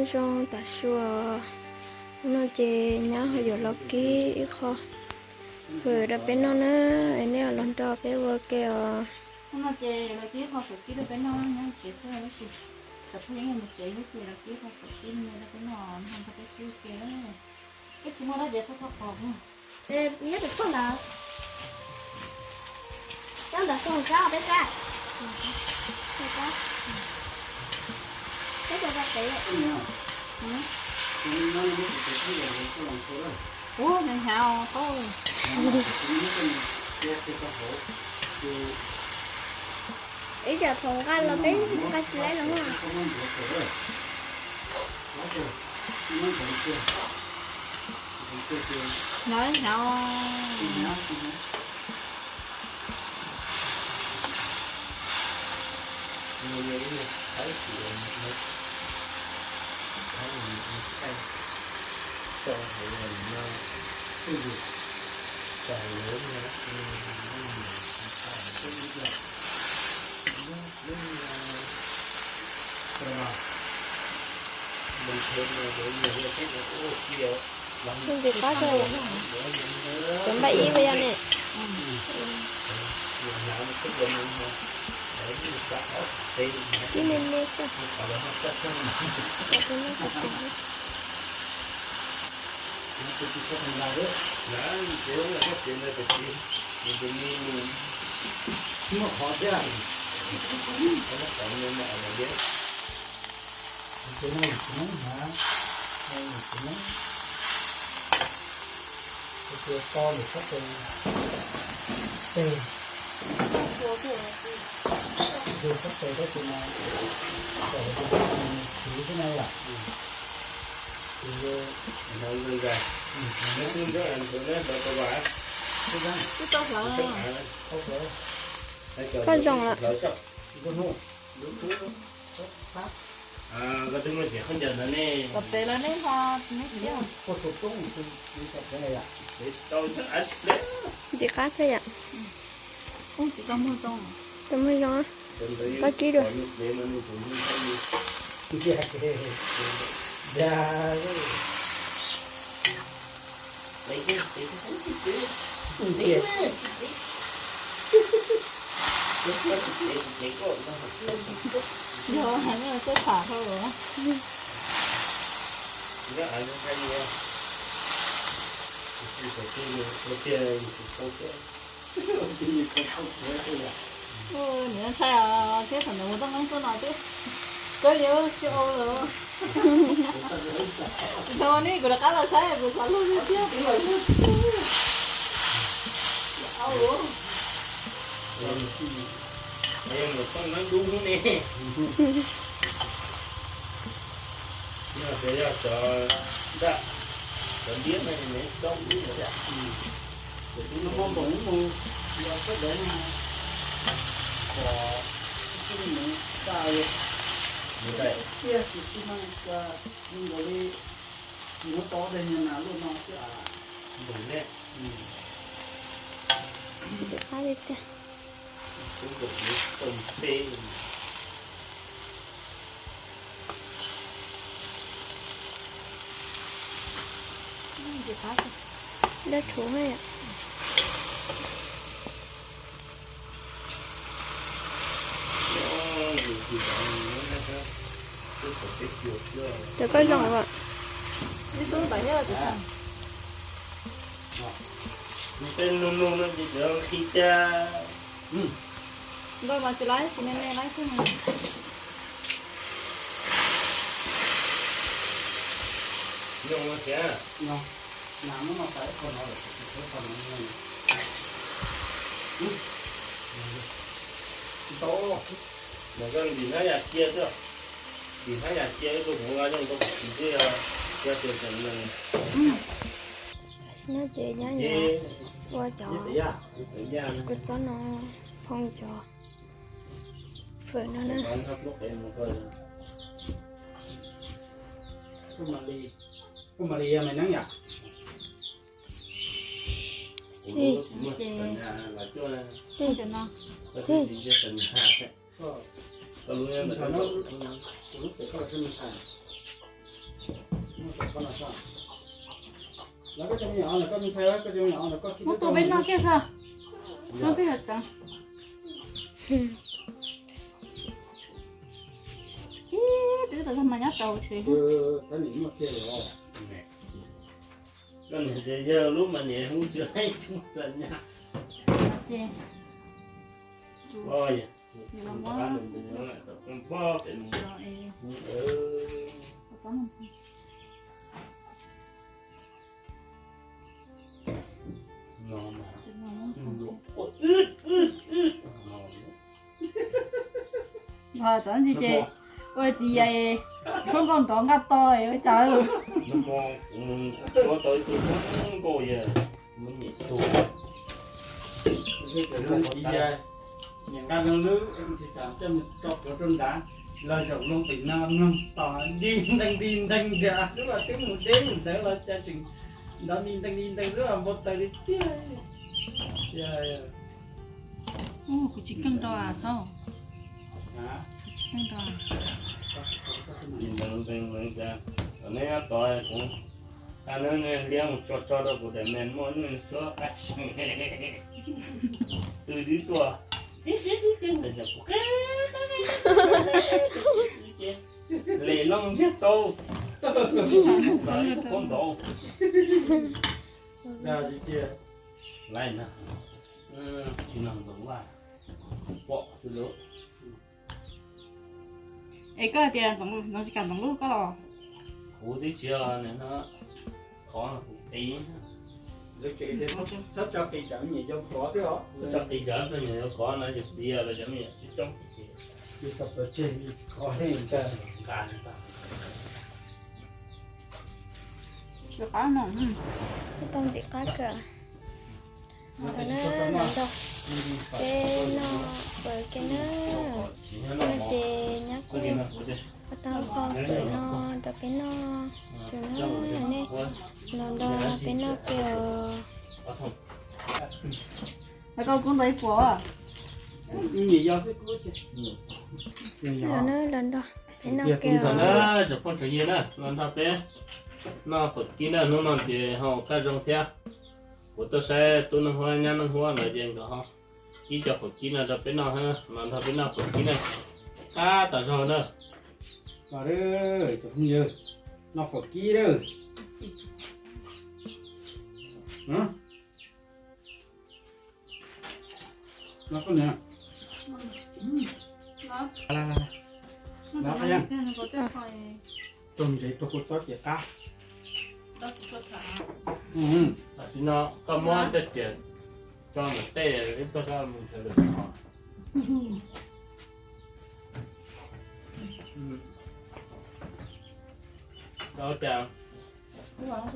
Zoo tas su os. Hnub no ces nyab ho yuav los kib ib qho fawm rau peb noj na, es nej los nrog peb ua ke os. Hnub no ces yuav los kib qho fawm kib rau peb noj, nyob tsev xwb tab sis thaum phooj ywg mus tsev xwb ces los kib qho fawm kib rau peb noj, nrog peb kib ua ke. Peb tsis muaj dab tsi thauj thauj qos. Nyob tus phauj ntawd, coj ntawd xoo sab peb sab. Peb cov peb. Ub, hnyav hnyav os. Ib yam thaum nqa los peb nqa tsis laib los. Hnyav hnyav. Ntxim qab kawg, cov npaj ib puas yog ne? Ib me me xwb. Muaj qhov thiab. Ces no tsis noob hnav, tsis noob, tus to lawm sab tes, tes, tus sab tes tab sis mas tawm tus khwv xwb na yom. Twb tau hlawv. Koj zoo lawm. Tom pem los nej ho, nej siab. Ntxim qab kawg yom. Tsis tau muag zoo, tau muag zoo, koj kib dua. Yog heev, txawj tham dhau lawm. Nws ntshai os, thiab thaum ntawd mus toj neeb tuaj no twb kawg li tsis ua lawm. Tsis tau ua ne, kuv rov qab los saib kuv xav luag li thiab. Yog mus toj neeb dub hnub ne. Yog tias yog cov nraj, cov ntiab no nws tau ib yam. Nws muaj npoos mus, yog txoj dawb no, kom tib mus tag li. Tiag tiag tsis txij neej ua zoo nkaus li tsis muab tau tej niag nas luaj no xwb as. Npoos ne. Ntxim qab li tiag. Ntxim qab, dawb thuv heev yom. Cov koj zoo as. Tej nug nug no ces cov qhib cag. Ntawd mas tsis laib, tsis me me laib xwb mas. Nyoo no thiab. Tsis tau. Mas koj ntim hnab yas cia xwb. Ntim hnab yas cia ib tug hmoov nqa nyooj rau kuv txiv xwb, yog tias tseem nees. Tam sim no ces nyab ua cov kua txob no phooj cov fawm no na. Ua mas li yog me neeb yom. Xij, xij, xij. Kuv lub pem koj sab me ntxhais. Muab tua peb noj kiag xwb. Noj twb yog tseev. Cib twb tau mas nyob tau tsev. Koj niam yog lub mas niam hu tsis laib tsis muaj xav nyab. Ces Tov ntsis ces ua txiv yas tshuab nkauj nrov nqaj to ua cas. Ua tau ib tug nkauj yog mus nyem tug. Txiv yas niam nqa lub lub mp xav coj mus tso pluav rau nrad, los zaum loo pem no mloog tos nti nteeg nti nteeg nrad xwb as twb mus deb mus ntawd los cas tseem nrov nti nteeg nti nteeg xwb as npau taws li tiag. Kuv tsis keej rau as thaub. Kuv tsis keej rau. Neb nyob tod kuv, a, neb liab mus tso tso rau kuv daim me muaj nej suab qab seem. Twb tuaj, le loo ntsiag tau, qab ntaub. Lais na, tsis noj ntxoov vaj, pom xwb lauj. Es koj hais tias Ntxoov tsis kam Ntxoov Lub koj los? Kuv twb tsis, qhov no kuv qis. Txhob tso qis tsam me nyuam yau kov thiab os. Txhob tso qis tsam me nyuam yau kov no yus txiv los cov me nyuam tsis coob. Tsis tau pov tseg, qhov heej ntag. Tsis qab no. Tau ntxim qab kawg. Los na, los nrog peb noj fawm kiag na. No ces nyab kuj ua tau qho fawm no rau peb noj su na, nej los nrog peb noj kiag os. Los koj kub ntau ib puas. Los na, los nrog peb noj kiag os. Tsoom phooj tsoom ywg na, los nrog peb noj fawm kib na, hnub no ces ho kaj zoo thiab. Kuv tuaj saib tub Neej Huab nyab Neej Huab lawv ces nkawd ho kib cov fawm kib no rau peb noj, los nrog peb noj fawm kib na. Qab tas zog na. Los, cov phooj ywg, noj fawm kib lawm. Los koj niam. Los, los, los, txog ntsev tuaj kua txob ces qab. Tam sim no koj muab tej riam tso ntawm tej ib pliag koj mus nrhiav lwm qhov. Ua cas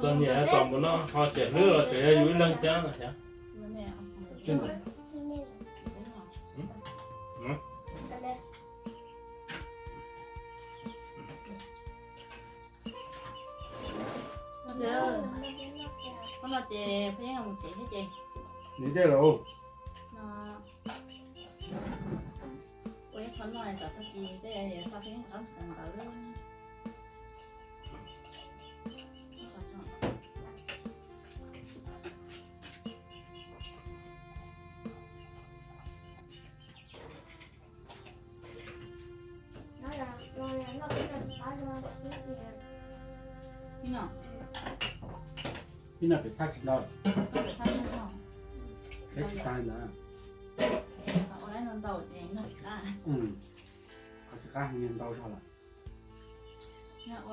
txom nyem tom npaum no ho txiam hlwb los tseem yog yus ib leeg thiab no thiab. Hnub no ces peb yeej mus tsev thiab ces. Nws dej los. Ua ib qho noj tom tag kis tej yuav xa peb qab sawv ntawd. Ib no pem thaj tsis ntau, peb tsis tas ntawd. Qhov tsis qab heev ntau zog lawm.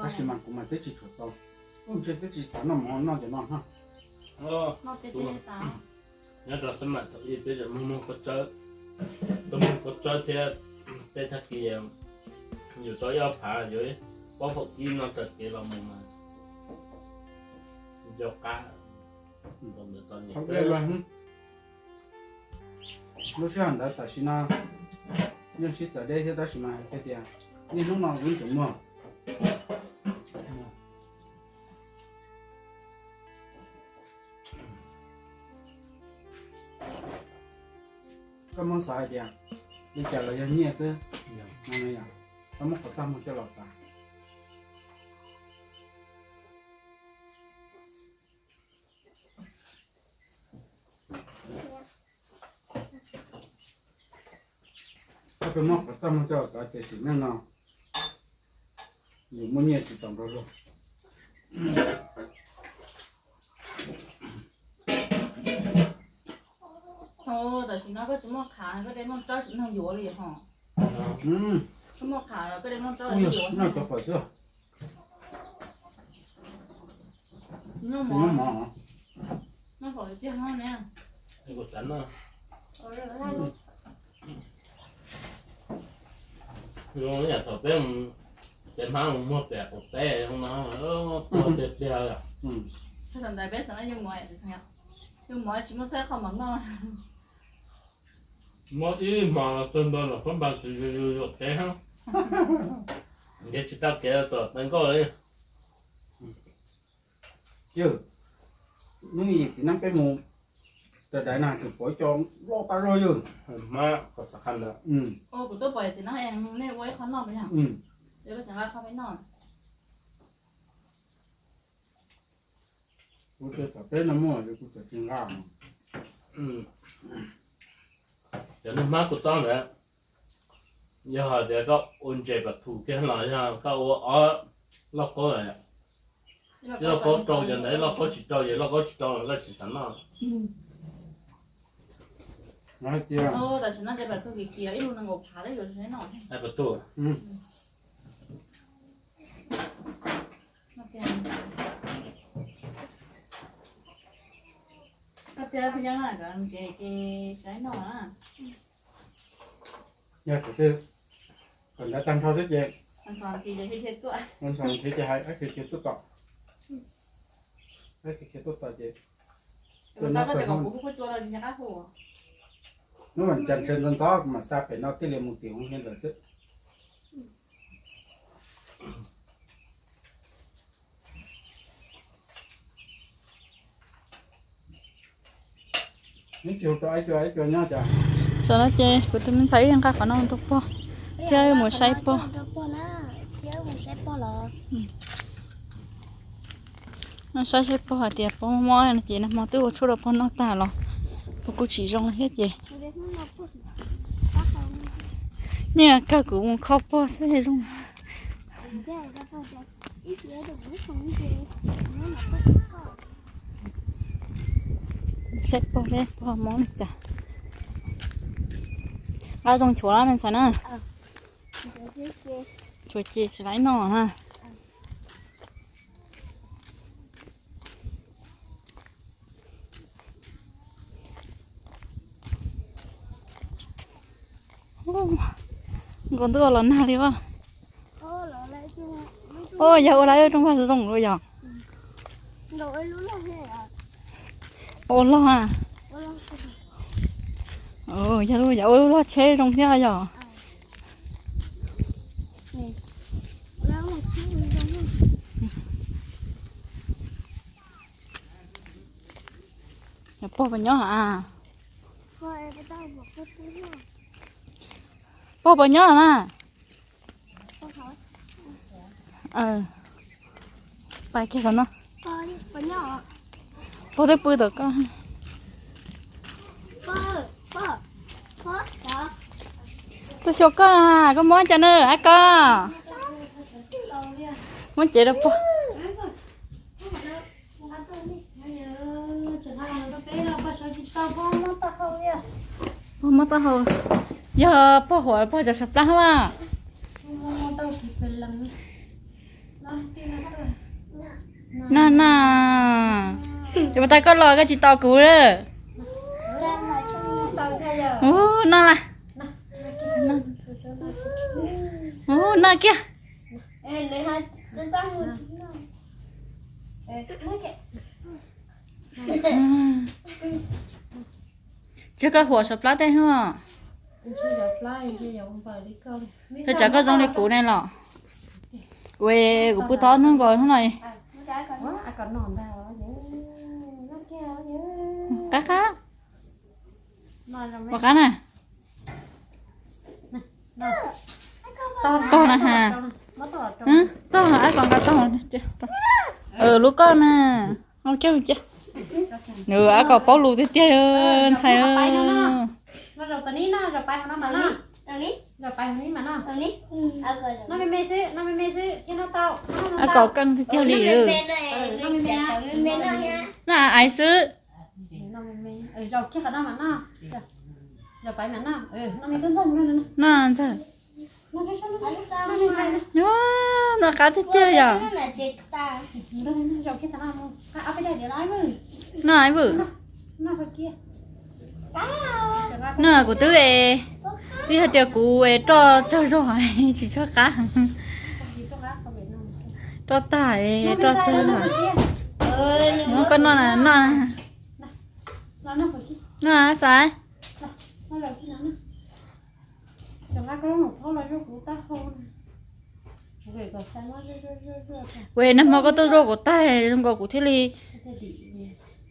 Tab sis mas kuv mas twb tsis tshua txaus, ntshe twb tsis xav noj mov noj cov no na. Nyob rau xab mam thaum ub peb tseem muag muag kua tsawb, tuaj muag kua tsawb thiab tej tag kis yus tau ib ob phav yuav pob faum kib no raws kev los mus mas nco qab. Lub sij hawm ntawd tam sim no yeej sib txawv deb thiab tab sis mas hais tias niaj hnub no kuv tseem muag. Koj muab xav hais tias li cas los yog nyiaj xwb, koj muab qhov txaj muag coj los xav. Muab qhov txaj muag coj xav ces sim neej no yus muaj nyiaj tsis tau nrog luag. Tam sim no koj tsis muaj qhav, koj de nplooj tsawb tsis nrog yuav li hos. Koj muaj qhav los koj de nplooj tsawb nrog yuav. Noj cov fawm xwb. Noj mov. Noj fawm tiag ne. Zoo li yam thaum peb tsev hmab mus muag pem qaum teb zoo no, tuag tiag tiag. Thaum ntawd peb xav no yus mov, yus mov tsis muaj txhawb qhov mov noj. Muab ib hmos txog ntua los pab npas tsis yuav yuav kev hab. Ntiav tsis tau kev tom tais nkauj li. Hnub ib txiv neej peb mus raws daiv na tseem pom ib co loj tas zog yawg. Hmab kom xav qha ntawd. Kuv tuaj pom txiv neej nej ua ib qho noj yog. Kuv txawm tsis nqa. Cov niag hmab kuv txob ntawd, yog hais tias koj ua ntses pas thum kiag los yog koj ua ob lauj kaub, ib lauj kaub rau cov ntawd, ib lauj kaub tsis rau, yog lauj kaub tsis rau los koj tsis xav noj. Tam sim no ntses pas thum kiag kiag ib lub nees nkaum phav li yuav saib noj. Pas thum. Koj tias peb nyob no ntses ces saib noj na. Yog thaum twg kom nrad tag nrho xwb ces, ntxhov nrhiav ces hais ab khiav khiav tuaj tom, ab khiav khiav tuaj tom ces, hnub vas cas sawv ntxov ntxov kuv mam xa pem no tij li mus tim hoob hiav ntawd xwb. Txawm no ces kuv tus me ntxhais wb nqa qhov no rau pog thiab mus saib pog. Saib saib pog hais tias pog mob mob no ces nag hmo twb ua tshuaj rau pog noj tag los pog kuj tsis zoo li thiab ces. Nyiaj kawg kuv mus kho pog xwb zoo. Saib pog seb pog mob li cas. Nqa zoo chuav me ntxhais na. Chuav ces tsis laib noj na. Nkaus ntuj los nag li as. Yog ua lawv rooj vag zoo zoo yog. Ua loj a. Yog lub yam ua lub log tsheb zoo thiab yog. Pog puas nyob a? Pog puas nyob na? Pais kiag tom no. Pog twb pw tom koj. Tuaj xyuas koj na, koj mob cas na ab ko? Muab cev rau pog. Pog mob taub hau. Yog pog huam pog cov sav plab hab. Na na, ces puas tas koj los koj tsis tos kuv lawm? Ub, noj la. Ub, noj kiag. Tsis koj huam sav plab tej hab. Koj tsav koj zoo li kuv ne los. Kuv, kuv pw tau hnub nkaus hnub no. Qab qab. Ua qab na. Tog na ha. Tog, ab ko nqa tog. Lub koj na. Nws ab ko paub lus tiag tiag ntxhais. Zaum pais mus ib mas no. Noj me me xwb, noj me me xwb thiaj noj tau. Kaum keej tiag tiag li. Noj me me, noj aiv xwb. Zaum kiag qhov no mas noj. Zaum pais mas noj. Noj me tub ntxawg, noj ntxawg. Noj qab tiag tiag yom. Noj ib vwm. Noj, kuv twb, twb hais tias kuv es roj tsawg zog tsis tshua qab. Roj tag es roj tsawg zog. Muab koj noj na, noj. Noj xav. Ua nag hmo koj tuaj zuaj kuv tag zoo nkaus kuv thiaj li,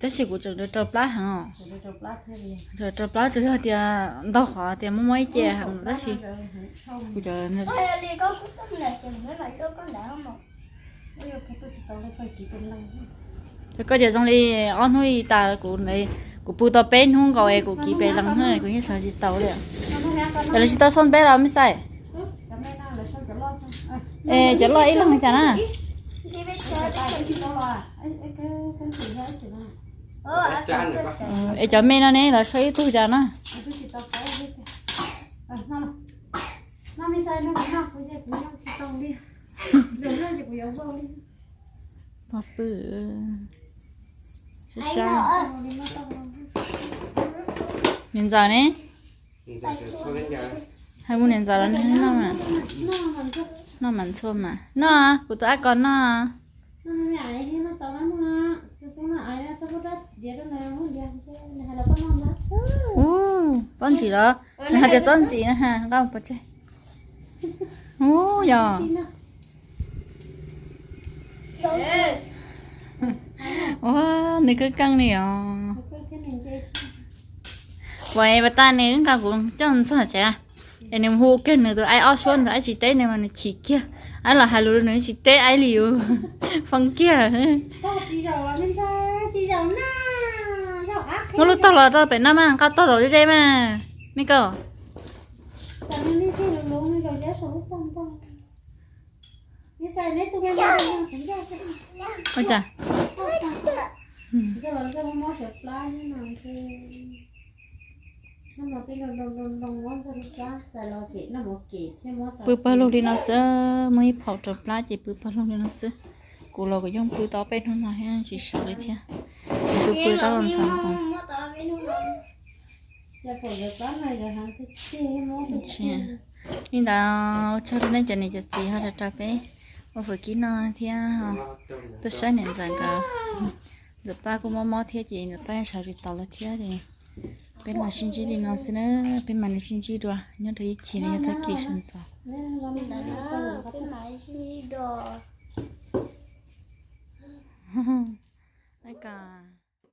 tab sis kuv tseem rau plab heev os. Rau plab tsuas yog tias ntau qhov tias muaj muaj ib ce heev tab sis kuv cov Koj ces zoo li ob hnub ib tas kuv, kuv pw tau peb hnub nkaus es kuv kiv pes lees na kuv yeej sawv tsis tau li. Ces lawv tsis tau xauj peb los me xais. Es cov loj ib leeg li cas na? Es cov me no ne lawv sau ib tug cas na? Pog pw. Sab sab. Niam ntxawm ne? Hais mus niam ntxawm los noj, noj mas ntxhua mas noj, kuv tus ab ko noj. Ub, txob ntsim los, nws hais tias txob ntsim na, nqa pov tseg. Ub yog. Ua, nws keej keej li os. Kuv pas tas nws wb nqa kuv coj ntxog tsev, es nws hu kiag nws tus aib ob suab, nws tus aib tsis teb nws mas nws chim kiag. Aib los hais lus nws tsis teb aib li us, foob kiag. Muab lub tog los rau pem no mas nqa tog zaum ze ze mas, me koj. Ua cas? Pw pawg lug li no xwb, muaj ib phaum rau plab ces pw pawg lug li no xwb. Kuv los kuv yeej pw tau peb hnub no thiab tsis sawv li thiab. Kuv pw tau ntxhov. Li ntawd ua tsaug rau nej cov niam cov txiv ho rau peb ua fawm kib noj thiab tuaj saib niam ntxawm nkawd. Ntxawm Paj kuj mob mob thiab ces ntxawm Paj sawv tsis tau lawm thiab ces peb los sib ntsib li no xwb na, peb mam li sib ntsib dua nyob rau ib chim no yog tag kis sawv ntxov.